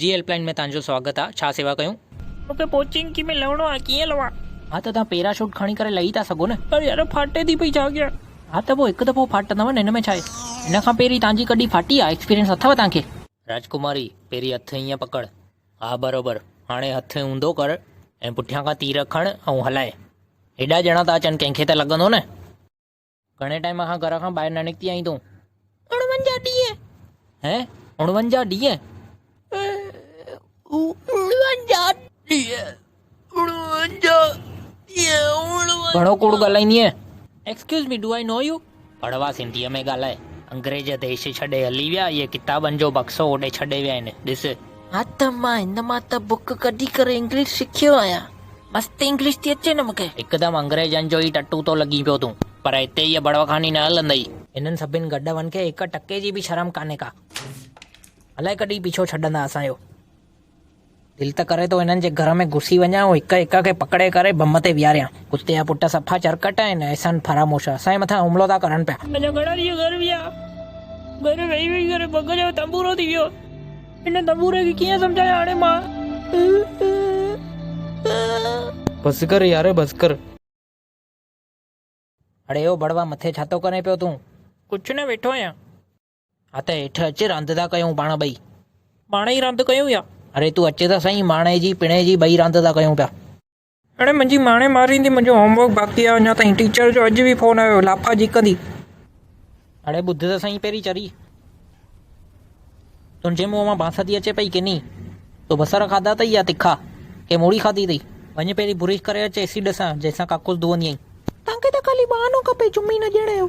PUBG help line ۾ توهان جو سواگت آ، ڇا سيوا ڪيون؟ مون کي پوچنڪي ۾ لهڻو آ، ڪيئن لهان؟ ها ته توهان پيراشوٽ کڻي ڪري لهي ٿا سگهو نه. پر يار ڦاٽي ٿي پئي ڇا ڪيان؟ ها ته پوء هڪ دفعو ڦاٽندو نه هن ۾ ڇا آهي. هن کان پهرين توهان جي ڪڏهن ڦاٽي آ، ايڪسپيرينس اٿو توهان کي؟ راجڪماري، پهرين هٿ ائين پڪڙ. ها بروبر، هاڻي هٿ اونڌو ڪر ۽ پٺيان کان تير کڻ ۽ هلاء. هيڏا ڄڻا ٿا اچن ڪنهن کي ته لڳندو نه. گهڻي ٽائيم کان گهر کان ٻاهر نه نڪتي آهين تون؟ 49 ڏينهن. هين؟ 49 ڏينهن؟ 49 ڏينهن، 49 ڏينهن. گهڻو ڪوڙ ڳالهائيندينء؟ Excuse me, do I know you? ڀڙوا سنڌيء ۾ ڳالهاء. انگريز ديش ڇڏي هلي ويا، اهي ڪتابن جو بڪسو اوڏي ڇڏي ويا آهن، ڏس. ها ته مان هن مان ته بڪ ڪڍي ڪري انگلش سکيو آهيان. مست انگلش ٿي اچي نه مونکي. هڪدم انگريزن جو ئي ٽٽو ٿو لڳين پيو تون. پر هتي هيء بڙوخاني نه هلندئي. هنن سڀن گڏهن کي هڪ ٽڪي جي به شرم ڪانهي ڪا. الائي ڪڏهن پيڇو ڇڏندا اسان جو. دل ته ڪري ٿو هنن جي گهر ۾ گهسي وڃان ۽ هڪ هڪ کي پڪڙي ڪري بم تي ويهاريان. ڪتي جا پٽ صفا چرڪٽ آهن. احسان فراموش اسان جي مٿان حملو ٿا ڪرن پيا. اڃا گهڻا ڏينهن گهر ويا. گهر ويهي ويهي ڪري مغز جو تنبورو ٿي ويو. هن تنبوري کي ڪيئن سمجهايان هاڻي مان. بس ڪر يار بس ڪر. اڙي او ڀڙوا مٿي ڇا ٿو ڪرين پيو تون. ڪجهه نه ويٺو آهيان. ها ته هيٺ اچ راند ٿا ڪيون پاڻ ٻئي. پاڻ ئي راند ڪيون يا. اڙي تون اچ ته سهي ماڻي جي پڻي جي ٻئي راند ٿا ڪيون پيا. اڙي منهنجي ماڻي ماريندي منهنجو هوم ورڪ باقي آهي اڃا تائين ٽيچر جو اڄ به فون آيو لافا جهڪندي. اڙي ٻڌ ته سهي پهرين چري. تنهنجي منهن مان بانس ٿي اچي پئي ڪيني. تو بصر کاڌا اٿئي يا تکا؟ ڪي موڙي کاڌي اٿئي؟ وڃ پهرين برش ڪري اچ ايسيڊ سان جنهن سان ڪاڪوس ڌوئندي آهين. توهان کي ته خالي بهانو کپي چمي نه ڏيڻ جو.